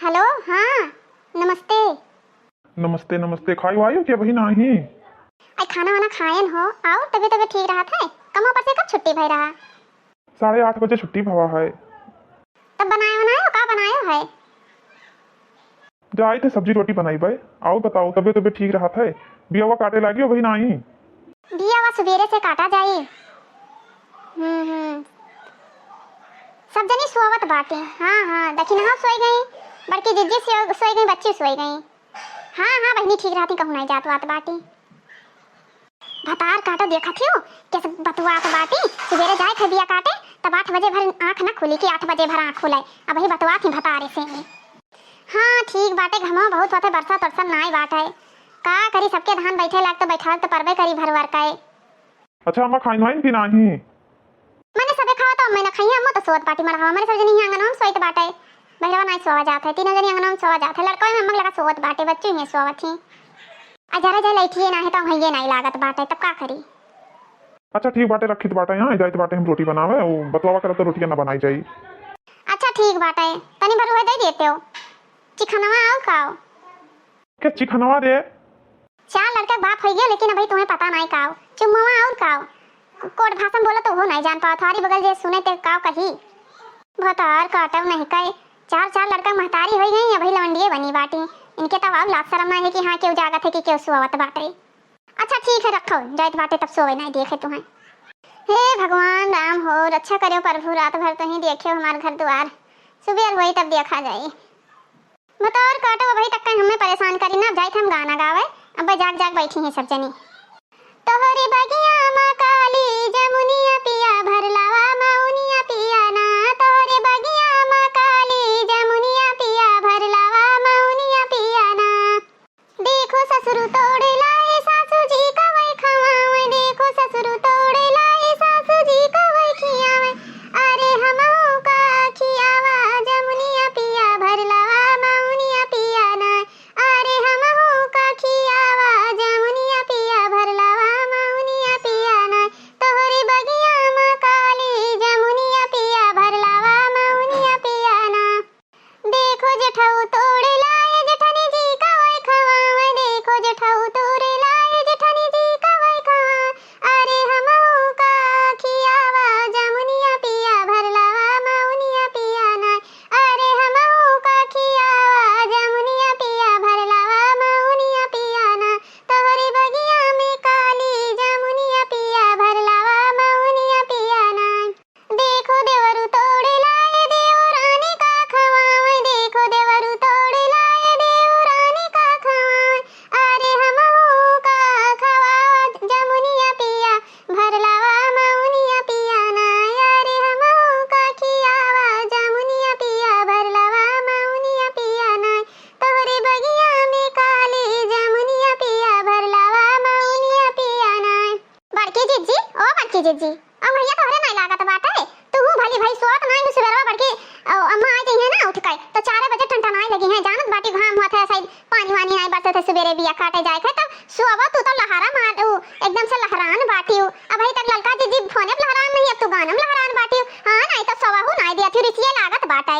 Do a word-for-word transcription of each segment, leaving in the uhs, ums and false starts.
हेलो, हाँ, नमस्ते। नमस्ते, नमस्ते। खाई वाई हो कि अबही नाही? आई खाना वाना खाएन हो, अउर तबीयत, तबीयत ठीक रहत है? कमवा पर से कब छुट्टी भय रहा? साढ़े आठ बजे छुट्टी भवा है। तब बनायो वनायो, का बनायो है? जाई थे सब्जी रोटी बनाई बे। अउर बताओ, तबीयत, तबीयत ठीक रहत है? बियावा काटे लागी हो भाई नाही? बियावा सुबेरे से काटा जाई। हम्म, हम्म। सब जनी सोवत बाटी। हाँ, हाँ, दखिनहा सोई गई, बड़की जिज्जी सो-, सोई गई, बच्ची सोई गई। हाँ, हाँ, बहिनी ठीक रहती, कहूँ नाही जात वात बाटी। भतार काटो देखत हियो, कैसे बतुआत बाटी। सुबेरे जाए थे बिया काटे, तब आठ बजे भर आँख न खुली कि आठ बजे भर आँख खुले। अबही बतुआत ही भतारे से। हाँ, ठीक बाटे, घमवा बहुत होत है, बरसा तरसा नाई बाटे। का करी, सबके धान बैठे लाग तो बैठाल तो परबे करी भरवर का। अच्छा, अम्मा खाइन वाइन कि नाही? मने सबे खावा तो अम्मा न खाइए, अम्मा तो सोवत बाटी मड़हावा, मने सब जनी हियाँ आंगनवा में सोइत बाटे। बहिरवा नाही सोवा जात है, तीनों जनी आंगनवा में सोवा जात है, लड़कवा में अम्मा के लगा सोवत बाटे, बच्चू में सोवत ही। आ जरा जा लैठिए ना है तो हइये नाही लागत बाटे, तब का करी? अच्छा ठीक बाटे, रखित बाटे यहाँ, जाइत बाटे हम रोटी बनावे, वो बतवा करब तो रोटिया ना बनाई जाई। अच्छा ठीक बाटे, तनी भर उहे दे देते हो। चिखनवा आओ खाओ। के चिखनवा दे? चार लड़का के बाप होइ गया, लेकिन अभी तुम्हें पता नाही काओ। चुम्मवा और काओ। कोड भाषा में बोलो तो वो नाही जान पाओ, थारी बगल जे सुने ते काओ कही। भतार काटव नहीं कहे, चार चार लड़का महतारी होइ गई, अभी लवंडिये बनी बाटी। इनके तब अब लाज शरम नाही है कि हाँ केहू जागत है कि केहू सोवत बाटे। अच्छा ठीक है, रखो, जाइत बाटे तब सोवे नाही देखे तुम्हें। हे भगवान राम हो, रक्षा करियो प्रभु, रात भर तो ही देखियो हमार घर द्वार, सुबेर होई तब देखा जाई। बताओ और काटो, अबही तक कहीं हमें परेशान करी ना, अब जाइत हम गाना गावे, अब जाग जाग बैठी हैं सब जनी। तोहरे बगिया मा काली जमुनिया पिया भर लावा मउनिया पिया ना, तोहरे बगिया मा काली जमुनिया पिया भर लावा मउनिया पिया ना। देखो ससुर तोड़े लाए सासू जी का वही खवावे, देखो ससुर तोड़े लाए सासू जी का वही खियावे। अरे हमहू का खियावा जमुनिया पिया भर लावा मउनिया पिया ना। अरे हमहू का खियावा जमुनिया पिया भर लावा मउनिया पिया ना। तोहरे बगिया मा काली जमुनिया पिया भर लावा मउनिया पिया ना। देखो जेठऊ तोड़े लाए जेठनी जी का वही खवावे, देखो जेठऊ तोड़े लाए जेठनी जी का वही खवावे। अरे हमहू का खियावा जमुनिया पिया भर लावा मउनिया पिया ना। अरे हमहू का खियावा जमुनिया पिया भर लावा मउनिया पिया ना। तोहरे बगिया में काली जमुनिया पिया भर लावा मउनिया पिया ना। देखो देवरू तोड़े लाए देवरानी का खवावे, देखो देवरू तोड़े लाए देवरानी का खवावे। अरे हमहू का खवावा जमुनिया पिया भर लावा मउनिया पिया ना। अरे हमहू का खियावा जमुनिया पिया भर लावा मउनिया पिया ना। तोहरे बगिया में काली जमुनिया पिया भर लावा मउनिया पिया ना। बड़की जिज्जी, ओ बड़की जिज्जी, अब भैया तोहरे नाही लागत बाटे। तू भली भई सोत नाही हूँ सुबेरवा बड़की, अ, अम्मा आई गई है ना उठ के, तो चारे बजे टनटनाए लगी हैं। जानत बाटी घाम हुआ था, ऐसा ही पानी वानी नाही बरसत है, सुबेरे बिया काटे जाए थे, तब सोवा तू तो लहरा मार, उ, एकदम से लहरान बाटी उ। अबही तक ललका जिज्जी फोने पे लहरान नहीं, अब तू गाना में लहरान बाटी उ। हाँ, नाही तो सोवा हूँ नाही दिया थी, रिसिये लागत बाटे।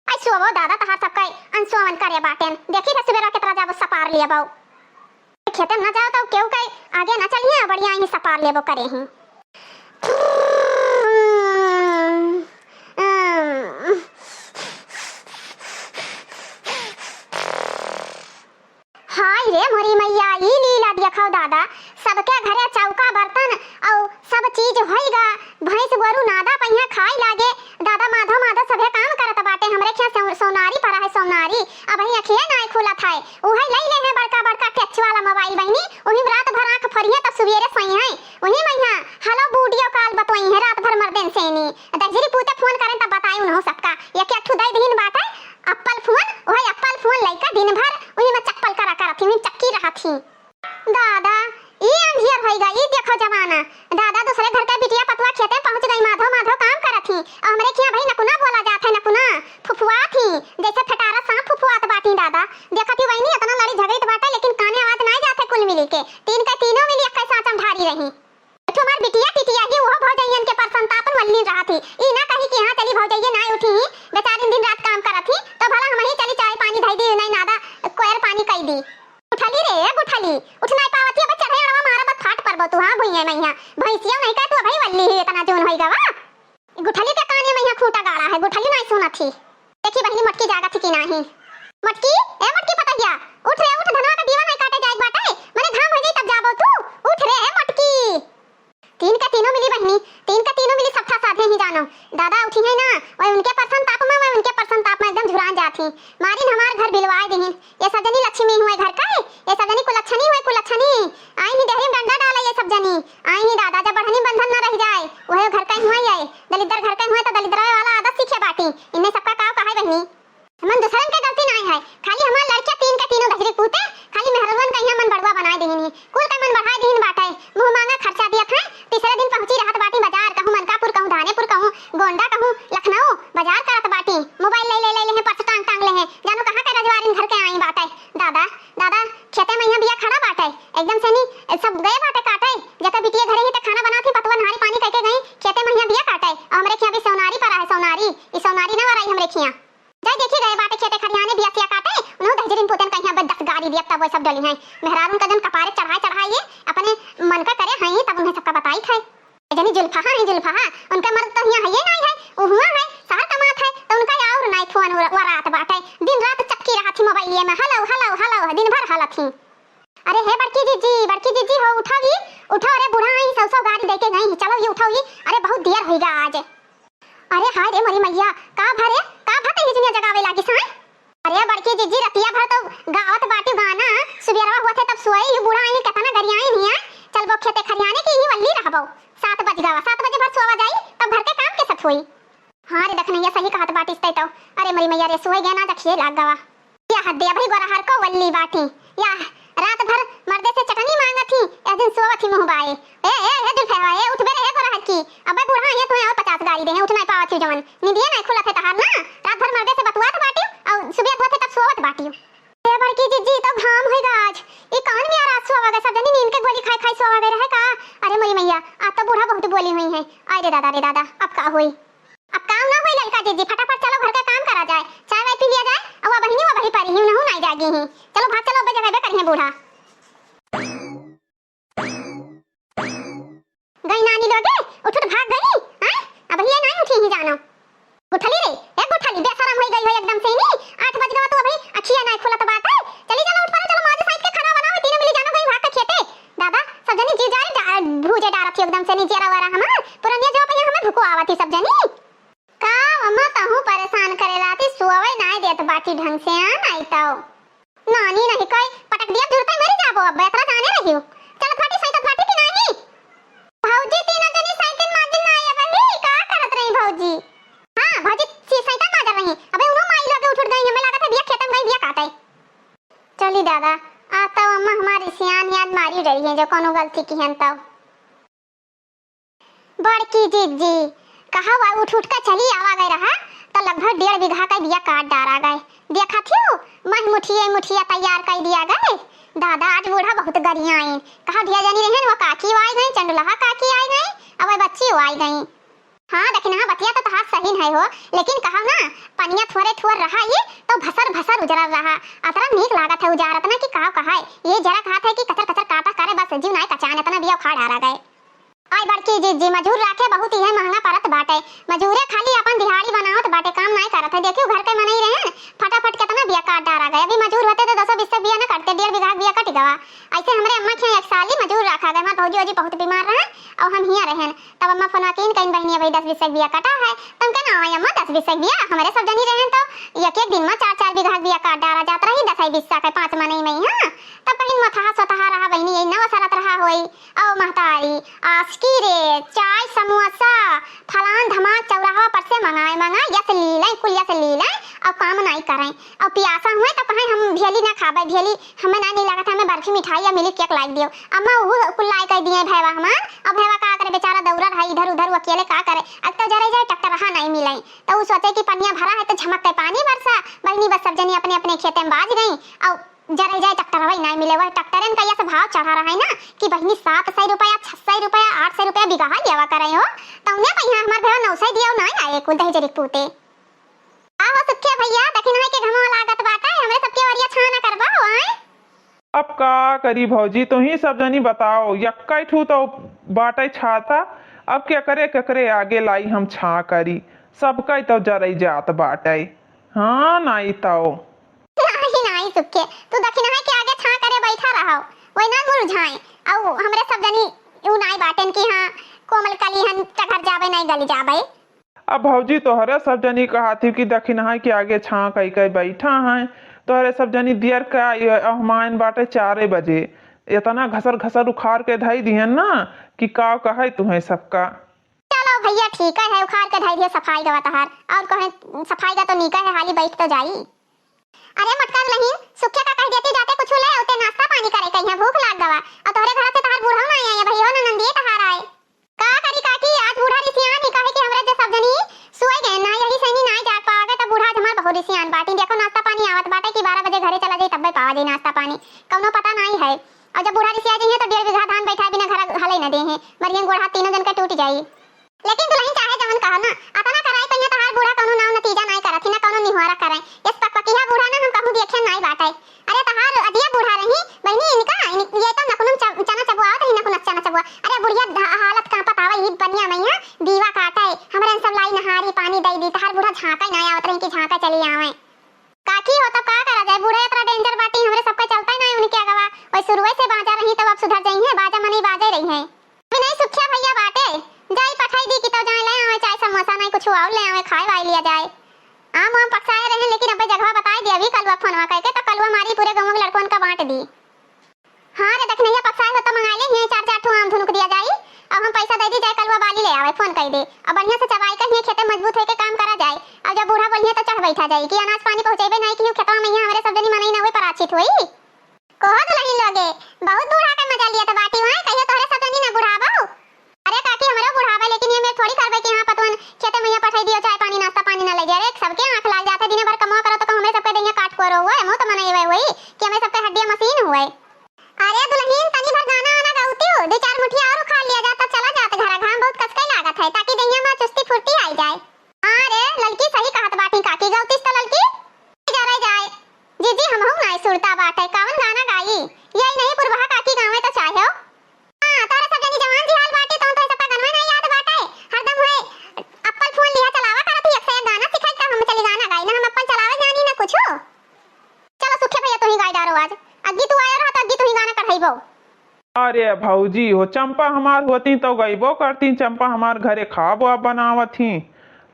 आई सोवो दादा, तहार सबका अनसोवन करे बाटेन। देखी थे सुबेरा केतरा जाबो सपार लिया बाऊ। खेते में ना जाओ तो केहू के आगे ना चलिए, बढ़िया ही सपार लेबो करे ही। हाय रे मोरी मैया, ई लीला देखो दादा, सबके घरे चौका बर्तन अउ सब चीज होइगा, भैंस गोरू नादा पहिया खाए लागे। दादा माधो माधो सभे काम करत बाटे, हमरे खिया सो-, सोनारी परा है सोनारी, अबही अखिए नाय खुलत है, उहइ लइ ले है बड़का बड़का touch वाला mobile बहिनी, उही में रात भर आँख फरिहे तब सुबेरे सोइहे, उही में यहाँ hello video call बतोइहे रात भर मर्देन सेनी, दहिजरी पूते phone करें तब बताई उन्हों सबका, एक एक ठू दइ दिहिन बाटे, Apple phone, वही Apple phone लइका दिन भर वही में चप्पल करा करत ही, वही में चक्की रहत ही। दादा, ई अंधियर भइगा, ई देखो जमाना। दादा, दूसरे घर के बिटिया पतुआ खेते पहुँच गई, माधो माधो काम करत ही। और हमरे खिया भाई नकुना बोला जात है, नकुना फुफुआत ही, जैसे फटारा सांप फुफुआत बाटी। दादा, देखत ही बहिनी, इतना लड़ी झगड़ित बाटे, लेकिन काने आवाज नाय जात है कुल मिली के। तीन के तीनों मिली एक साँच में ढारी रही। एक ठो हमार बिटिया टिटिया ही, उहो भौजइयन के परसंतापन वल्लीन रहत ही। ई ना कही कि हाँ चली भौजइये ना उठी ही, बेचारिन दिन रात काम करत ही, तो भला हमही चली चाय लागत ही कि नाही। मटकी, ए मटकी पतहिया, उठ रे उठ, धनवा का दीवा नाही काटे जाए बाटे, मने घाम होइ जाई तब जाबो तू, उठ रे ए मटकी। तीन का तीनों मिली बहिनी, तीन का तीनों मिली सब ठा साधे ही जानो। दादा उठी है ना, वह उनके परसन ताप में, वह उनके परसन ताप में एकदम झुरान जात ही। मारिन हमार घर बिलवाए दिहिन। ये सब जनी लक्ष्मी हुए घर का है, ये सब जनी कुलक्षणी हुए, कुलक्षणी। आई ही डेहरी में डंडा डाले ये सब जनी। आई ही दादा, जब बढ़नी बंधन न रह जाए, वह घर का ही हुए ये। दलिद्दर घर का हुए तो दलिद्दर वाला आदत सीखे बाटी। इन्हें सबका काव कहाई बहिनी। हमन दूसरन के गलती नाई है, खाली हमार लड़किया तीन के तीनों दहिजरी पूते, खाली मेहररुअन का यहाँ मन बढ़ुआ बनाए दिहिन ही। कुल का मन बढ़ाए दिहिन बाटे, मुँह मांगा खर्चा दियत है। तीसरे दिन पहुँची रहत बाटी बाजार, कहूँ मनकापुर, कहूँ धानेपुर, कहूँ गोंडा, कहूँ लखनऊ, बाजार करत बाटी। मोबाइल ले, ले, ले, ले हैं, पर्स टांग, टांग ले हैं, जानो कहाँ के रजवारिन घर के आई बाटे। दादा, दादा, खेते में यहाँ बिया खड़ा बाटे, एकदम से नी, सब गए बाटे काटे, जेकर बिटिया घरे ही ते खाना बनात ही, पतवा नहारी पानी कइके गई, खेते में यहाँ बिया काटे, और हमरे खिया भी सोनारी परा है, सोनारी, ई सोनारी ना वराई हमरे खिया। जाए देखी गए बाटे खेते खरियाने बियसिया काटे, उन्हों दहिजरिन पूतन कहीं अब दस गारी दिया तब वो सब डली हैं। मेहरारून का जन कपारे चढ़ाए चढ़ाए ये अपने मन का करे हैं तब उन्हें सबका बताई थे। जनी जुल्फहा है जुल्फहा, उनका मर्द तो हियाँ है ये नहीं है, वो हुआ है शहर कमात है तो उनका और नहीं फोन वर-, वरात बाटे। दिन रात चक्की रहत ही मोबाइलिए में, "हेलो, हेलो, हेलो", दिन भर हलत ही। अरे हे बड़की जिज्जी, बड़की जिज्जी हो, उठाओ ये, उठाओ रे, बूढ़ा आई, सौ सौ गारी देके गई, चलो ये उठाओ ये, अरे बहुत देर होइगा आज। अरे हाय रे मोरी मैया, का भा रे, का भा ते हिजनिया जगावे लागी साय? अरे बड़की जिज्जी, रतिया भर तो गावत बाटी गाना, सुबेरवा हुआ थे तब सोए, यू बूढ़ा आई केतना गरियाई नहीं है। चलबो खेते खरियाने की ही वल्ली रहबो। सात बज गवा, सात बजे भर सोवा जाई, तब घर के काम के सत होई। हाँ रे दखनैया, सही कहत बाटी इस तो। अरे मोरी मैया रे, सोए गए ना जखिए लाग गवा। या हद्दे अबही गोरहर को वल्ली बाटी। या रात भर मर्दे से चटनी मांगत ही, एक दिन सोवत ही मुँह बाए। ए, ए, ए, दुल्फेवा, ए, उठबे रे, ए, गोरहर की। अबे बूढ़ा, ये तुम्हें और पचास गारी दे हैं, उठ नहीं पावत ही जवन। निंदिए नहीं खुलत है तहार ना। रात भर मर्दे से बतुआत बाटी, और सुबह होते तब सोवत बाटी। ए, बड़की जिज्जी, तो घाम होइगा आज। ई कौन मियाँ रात सोवा गए, सब जनी नींद के गोली खाए खाए सोवा गए रहे का? अरे मोरी मैया, आज तो बूढ़ा बहुत बोली हुई है। आय रे दादा, रे दादा, अब का होई? अब काम ना होई ललका जिज्जी, फटाफट चलो घर का काम करा जाए, चाय वाय पी लिया जाए। अउर वह बहिनी, वह बही परी ही, उनहु नाई जागी ही। चलो भाग चलो, अबे जगह बे करिहे बूढ़ा। गई नानी लोगे, उठ उठ भाग गई, हैं? अब ये नाई उठी ही जानो। गुठली रे, ए गुठली, बेशरम होई गई हो एकदम से नी। आठ बज गवा तो अभी अखिया नाई खुलत बाटे। चली चलो, उठ पड़ो, चलो माँ जी साइड के खाना बनाओ, तीनों मिली जानो गई भाग के खेते। दादा, सब जनी जी जा रही, डा-, भूजे डारत ही एकदम से नी, जियरा वारा हमार। पुरनिया जो पे हमें भूखो आवत ही सब जनी। का अम्मा तहूँ परेशान करे लाती, सोवे नाई देत बाटी ढंग से, आ नाई तो। नानी नहीं कोई पटक दिया, जुरते मरी जाबो, अब एतरा जाने रहियो। चलत बाटी, सैतत बाटी कि नाही? भौजी तीनों जनी सैतन माजिन ना आए बही, का करत रही भौजी? हाँ, भौजी सी सैतन माजर रही। अबे उन्हों माई लोगे उठ उठ गई, हमें लागत है बिया खेतन गई, बिया काटे। चली दादा, आ तो अम्मा हमारी सियान याद मारी रही है, जो कोनो गलती की हन तब। बड़की जिज्जी, कहा हुआ उठ उठ के चली आवा गए रहा, तो लगभग डेढ़ बीघा का बिया काट डारा गए। देखा थियो, मह मुठिया मुठिया तैयार कर दिया गए। दादा, आज बूढ़ा बहुत गरियाइन। कहा ढेर जनी रहन, वो काकी वो आई गई, चंडुलहा काकी आई गई, अब वो बच्ची वो आई गई। हाँ, लेकिन हाँ, बतिया तो तहार सही है हो, लेकिन कहा ना, पनिया थोरे थोर रहा ये, तो भसर भसर उजरल रहा। अतरा नीक लागत है उजारत ना कि का कहा है। ये जरा कहत है कि कचर कचर काटा करे, बस जीव नाय कचान, इतना बिया उखाड़ डारा गए। आई बड़की जिज्जी, मजूर राखे बहुत ही है महंगा परत बाटे। मजूरे खाली अपन दिहाड़ी बनावत बाटे, काम नाय करत है। देखियो घर के मनई रहन, फटाफट केतना बिया काट डारा गए। अभी मजूर होते तो दसो बीस से बिया न कटते, डेढ़ बीघा बिया कट गवा। ऐसे हमरे अम्मा के एक साली मजूर रखा गए, हमार भौजी वौजी बहुत बीमार रहन और हम हियाँ रहन। तब अम्मा फोनवा कीन कइन बहिनी, अभी दस बीस से बिया कटा है। तम के ना आई अम्मा, दस बीस से बिया, हमरे सब जनी रहन तो एक एक दिन में चार चार बीघा बिया काट डारा जात रही, दस बीस से के पाँच मनई में, हाँ। तब कहीं मथहा सोतहा रहा बहिनी, यही नवा सरत रहा होई। औ महतारी, आसकी रे, चाय, समोसा, फलान धमाक चौराहा पर से मंगाए, मंगाए, यस लीलें, कुल यस लीलें, औ काम नाई करें। औ पियासा हुए तो कहें, "हम भेली ना खाबे, भेली हमें ना नहीं लागत, हमें बर्फी, मिठाई या मिल्क केक लाई दियो।" अम्मा वो कुल लाई कर दिए भैवा हमार। अब भैवा का करे, बेचारा दौड़ा रहा इधर उधर, वो अकेले का करे। अब तो जरे जाए ट्रैक्टर रहा नहीं मिले, तो वो सोचे कि पनिया भरा है तो झमक के पानी बरसा। बहिनी बस सब जनी अपने अपने खेते में बाज गई। औ जरे जाए ट्रैक्टरवा ही नाई मिले, वह ट्रैक्टरन का यस भाव चढ़ा रहा है ना कि बहिनी सात सौ रुपया, छह सौ रुपया, आठ सौ रुपया बिगहा लेवा करे हो, तो उन्हें पहिया हमार भैया नौ सौ दिया, नाई आए कुल दहिजरी पूते। आहो सुखिया भैया, दखिन है के घमवा लागत बाटे, हमरे सबके वरिया छाना करबा हो, आए? अब का करी भौजी, तुही सब जनी बताओ, यक्का ठू तो बाटे छाता, अब केकरे केकरे आगे लाई हम छा करी, सबका तो जरई जात बाटे। हाँ, नाई तउ। नाहीं, नाहीं सुखे, तू दखिनहा के आगे छाँह करे बैठा रहउ, वही ना मुरझाए। अउ हमरे सब जनी ऊ नाई बाटेन कि हाँ, कोमल कली हन, टघर जाबे, नाहीं गली जाबे। अब भौजी, तोहरे सब जनी कहत ही कि दखिनहा के आगे छाँह कइ कइ बैठा हैं, तोहरे सब जनी दियर का ये अहमायन बाटे चारे बजे, एतना घसर घसर उखार के धइ दिहन ना कि का कहे तुहें सबका। चलो भइया, ठीक है, उखार के धइ दिहे सफाई गवा तहार, अउर कहे सफाई का तो नीका है, हाली बैठ तो जाई। अरे मोटका दुलहिन, सुखिया का कहि देती जाते कुछ ले अउते, नाश्ता पानी करे कहिया, भूख लाग गवा। अउर तोहरे घर से तहार बूढ़ऊ ना आए, भइया ननंदिये तहार आए। का करी काकी, आज बूढ़ा रिसियान ही, काहे कि हमरे जे सब जनी सोए गए ना, यही सही नाई जाग पावे, तब बूढ़ा आज हमार बहुत रिसियान बाटी। देखो नाश्ता पानी आवत बाटे कि बारह बजे घरे चला जाई, तब्बे पावा जाई नाश्ता पानी, कउनो पता नाई है। अउर जब बूढ़ा रिसिया जइहे तो डेढ़ बीघा धान बैठा बिना घर हले न देहे, मरियन गोड़ हाथ तीनों जन के टूट जाई। लेकिन दुलहिन चाहे जवन कहो ना, अतना कराई पइहें तहार बूढ़ा कउनो नाव नतीजा नाई करत ही, ना कउनो निहोरा करे। यस पकपकिहा बूढ़ा ना हम कहूँ देखे नाई बाटे। अरे तहार अदिया बूढ़ा रही, बहिनी इनका, इन-, ये तो नकुनुम च-, चना चबुआवत रही, नकुनक चना चबुआ। अरे बुढ़िया ध-, हालत कांपत आवे, ई बनिया मइया दीवा काटे, हमरे सब लाई नहारी पानी दइ दी, तहार बूढ़ा झांके नाई आवत रही कि झांके चली आवे। काकी हो तब का करा जाए, बूढ़ा एतना danger बाटी, हमरे सबके चलता ही नाई उनके अगवा, वही शुरुए से बाजा रही तब अब सुधर जइहे, बाजा मनई बाजे रही है। अभी नाई सुखिया भइया बाटे, जाई पठाई दी कि तउ जाए ले आवे चाय समोसा, नाई कुछ अउर ले आवे, खाए वाए लिया जाए। आम वाम पकसाए रहे, लेकिन अब्बे जगवा बताए दिया अभी कलुआ फोनवा कइके, तो कलुआ मारी पूरे गउँवा के लड़कवन का बाँट दी। हाँ रे दखिनहा, पकसाए हो तो मंगाए ले, यहीं चार चार ठो आम धुनुक दिया जाई, अब हम पैसा दइ दी जाए, कलुआ बाली ले आवे, फोन कइ दे, अब बढ़िया से चबाई के यहीं खेते मजबूत होए के काम करा जाए। अब जब बूढ़ा बोलिहे तो चढ़ बैठा जाई कि अनाज पानी पहुँचेबे नाई कि खेतवा मइया हमरे सब जनी मनई ना हुए पराछित होई। कहो दुलहिन लोगे, बहुत बूढ़ा के मजा लियत बाटी, वहाँ कहियो तोहरे सब जनी ना बुढ़ाबो। अरे काकी, हमरो बुढ़ाबे, लेकिन ये मेर थोड़ी करबे कि हाँ पतवन खेते मइया पठाई दियो, चाय पानी नाश्ता पानी ना ले जाए। अरे सबके आँख लाग जात है, दिने भर कमवा करो तो कहूँ हमरे सबके देहिया काट कोरो हुए, मुँह तो मनई हुए हुई कि हमरे सबके हड्डिया मशीन हुए। अरे दुलहिन, तनी भर गाना वाना गउतिउ, दो चार मुठिया अउर उखाड़ लिया जात, तब चला जात घरा, घाम बहुत कसके लागत है, ताकि देहिया मा चुस्ती फुर्ती आई जाए। हाँ रे ललकी, सही कहत बाटी काकी, गउतिस तो ललकी। जा रे जाए। जीजी, हमहू नाई सुरता बाटे, कवन गाना गाई? यही नहीं पुरबहा काकी गावे तो चाहेउ। हाँ, तोहरे सब जनी जवान जिहाल बाटी, तोहन तोहरे सबका गनवा नाई याद बाटे। हरदम हुए अप्पल फोन लिहा चलावा करत ही, एक से एक गाना सिखाई, तब हम चली गाना गाई। ना हम अप्पल चलावे जानी, ना कुछो। चलो सुखे भइया, तू ही गाई डारो आज। अग्गी तू आया रहा तो अग्गी तू ही गाना कढ़ाईबो। अरे भौजी हो, चंपा हमार होती तो गइबो करती, चंपा हमार घरे खाब वाब बनावत ही।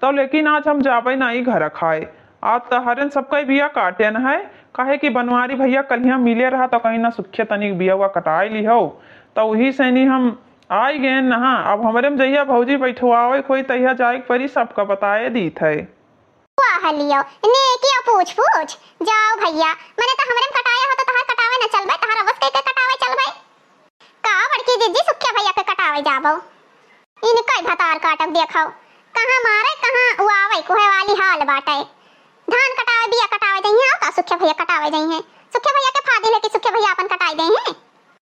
तो लेकिन आज हम जाबे नाई घर खाए, आज तहरेन सबका बिया काटेन है, काहे कि बनवारी भइया कलिया मिले रहा तो कहीं ना सुखे तनिक बिया हुआ कटाए लिहो, तो वही से नहीं हम आई गए नहा। अब हमरे में जहिया भौजी बैठवावे कोई तहिया जाए के परी, सबका बताए दीत है। वाह लियो, नेकी अउ पूछ पूछ। जाओ भइया, मने तो हमरे में कटाए हो तो तहार कटावे न चलबे, तहार अवस के, के कटावे चलबे। का बड़की जीजी सुखिया भइया के कटावे जाबो? इनका ही भतार काटब देखो, कहाँ मारे, कहाँ उआवे, कोहे वाली हाल बाटे। धान कटावे, बिया कटावे जइहे, अउ का सुखिया भइया कटावे जइहे? सुखिया भइया के फादिल है कि सुखिया भइया अपन कटाई देहे।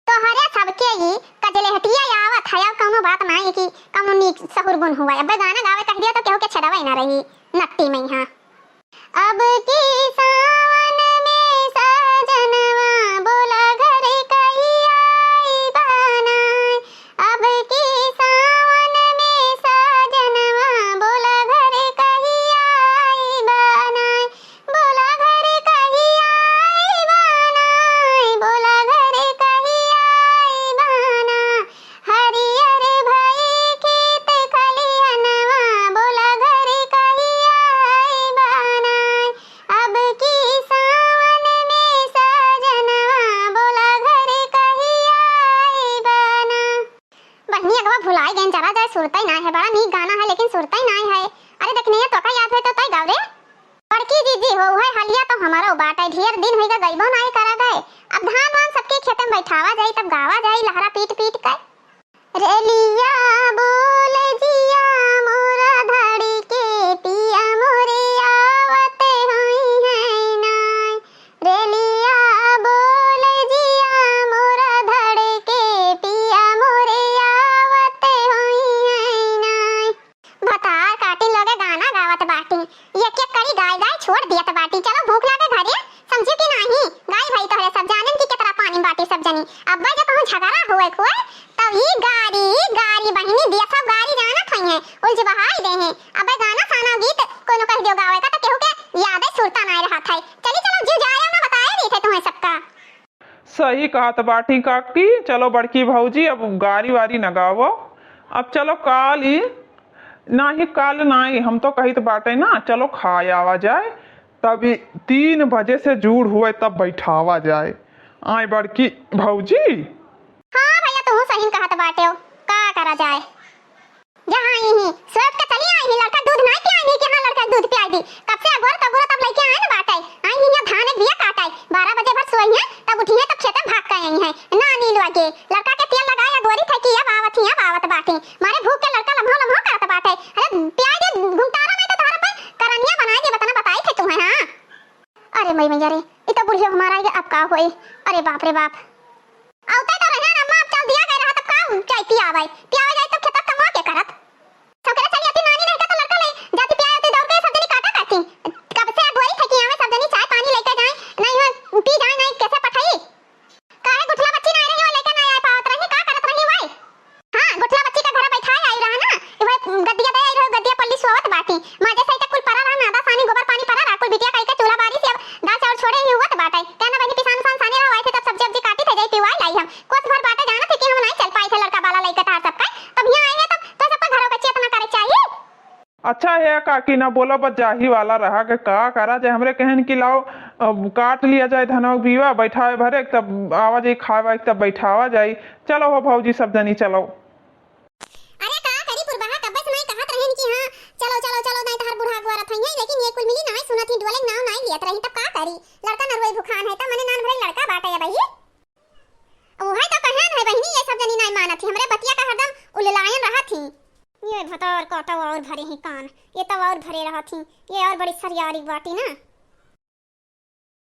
तोहरे सबके ई कजलेहटिया आवत है, अब कउनो बात नाई कि कउनो नीक सहुर गुन हुआ। अबे गाना गावे कह दिया तो केहू के छेदवे ना रही नट्टी में यहाँ। अब की सावन में सजनवा बोला घर कहिया आई बनाए। अब की सावन में सजनवा बोला घर कहिया आई बनाए। बोला घर कहिया आई बनाए, बोला घर कहिया आई बनाए। हरियर भई खेत खलिहनवा, बोला घर कहिया आई बनाए। अब की सावन में सजनवा, बोला घर कहिया आई बनाए। बहिनी, अगवा भुलाई गइन, चला जाए, सुरतई नाय है। बड़ा नीक गाना है, लेकिन सुरतई नाय है। अरे दखिनैया, तोका याद है तो तय गाव रे। बड़की जीजी हो, उहे हलिया तो हमरो बाटे, ढेर दिन होइगा गइबो नाय करा गए। अब धान वान सबके खेते में बैठावा जाई, तब गावा जाई लहरा पीट पीट के। रेलिया बोले जिया मोरा धड़के, पिया मोरे आवत होई है नाय। रेलिया बोले जिया मोरा धड़के, पिया मोरे आवत होई है नाय। भतार काटिन लोगे गाना गावत बाटी, एक एक करी गाय गाय छोड़ दियत बाटी। चलो भूख लागे घरे, समझियो कि नाही? गाय भाई तोहरे सब जानेन कि केतरा पानी बाटी सब जनी। अब्बे जब कहूँ झगड़ा हुए खुए, तब ई गारी, ई गारी बहिनी दिया सब गारी जानत होई हैं, उलझ बहाई दे हैं। अबे गाना साना गीत कोनो कह दियो गावे का, तो केहू के याद है सुरता आए रहत है। चली चलो, जीव जाए ना, बताए नहीं थे तुम्हें सबका। सही कहत बाटी काकी, चलो बड़की भौजी, अब गारी वारी न गावो। अब चलो काल ही, नाही काल नाही, हम तो कहित बाटे ना, चलो खाए आवा जाए, तब ई तीन बजे से जूड़ हुए तब बैठावा जाए। आए बड़की भौजी। हाँ भैया, तू सही कहत बाटे हो, का करा जाए। जहाँ आई ही, सोच के चली आई ही, लड़का दूध नाई पियाई ही कि हाँ, लड़का दूध पियाई दी। कब से अगोरत अगोरत अब लइके आए न बाटे। आई ही यहाँ धान एक बिया काटे, बारह बजे भर सोई हैं, तब उठी हैं, तब खेते भाग के आई हैं। ना नीलवा के, लड़का के तेल लगाए अगोरी थे कि अब आवत ही, अब आवत बाटे। मारे भूख के लड़का लम्हो लम्हो करत बाटे। अरे पियाई दे घुमतारा में तो तोहरा पे करनिया बनाई दे, बतना बताई थे तुम्हें, हाँ। अरे मई मैया रे, ई तो बुढ़िया हमारा ये अब का होई? अरे बाप रे बाप। औते तो रहे ना अम्मा, अब चल दिया गए रहा तब का चाय पियावे? पियावे जाए तो खेतक कमवा के करत। सौकेरे चली आती नानी नहीं तो लड़का ले जाती पियाए होती दौड़ के सब जनी काटा करती। कब से अगोरी थे कि आवे सब जनी चाय पानी लेके जाए, नहीं हो पी जाए, नहीं कैसे पठाई? काहे गुठला बच्ची ना आई रही, वो लेके ना आए पावत रही, का करत रही वही? हाँ, गुठला बच्ची का घर बैठाए आई रहा ना, कि वही गद्दिया दे आई रहो, गद्दिया पल्ली सोवत बाटी। माँ जैसे तक कुल परा रहा, नादा सानी गोबर पानी परा रहा, कुल बिटिया कई के चूल्हा बारी से अब दाल चाउर छोड़े ही हुवत बाटे। कहना बहनी पिसान उसान सानी रहो, आए थे तब सब्जी उब्जी काटी थे, जाई पिवाई लाई हम। कोस भर बाटे जाना थे कि हम नहीं चल पाए थे लड़का बाला लइका तार सबका, तब यहाँ आई है तब तो सबका घरों का चेतना करे चाहिए। अच्छा है काकी, ना बोला, बस जाही वाला रहा के का करा जाए। हमरे कहन कि लाओ, अब काट लिया जाए धनवा बीवा, बैठावे भरे, तब आवा जाई खाए वाए, तब बैठावा जाई। चलो हो भौजी, सब जनी चलो। अरे का करी पुरबहा, कब्बे से नहीं कहत रहन कि हाँ, चलो, चलो, चलो, नहीं तहार बूढ़ा अगुआ रहत हैं, लेकिन ये कुल मिली नहीं सुनत ही, डोले नाव नहीं लियत रही, तब का करी? लड़का नरुई भुखान है, तब मने नान भरे लड़का बाटे अब ही। उहे तो कहन है बहिनी, ये सब जनी नाई मानत ही, हमरे बतिया का हरदम उललायन रहत ही। ये भतार का तो और भरे ही कान, ये तो और भरे रहत ही, ये और बड़ी सरियारी बाटी ना।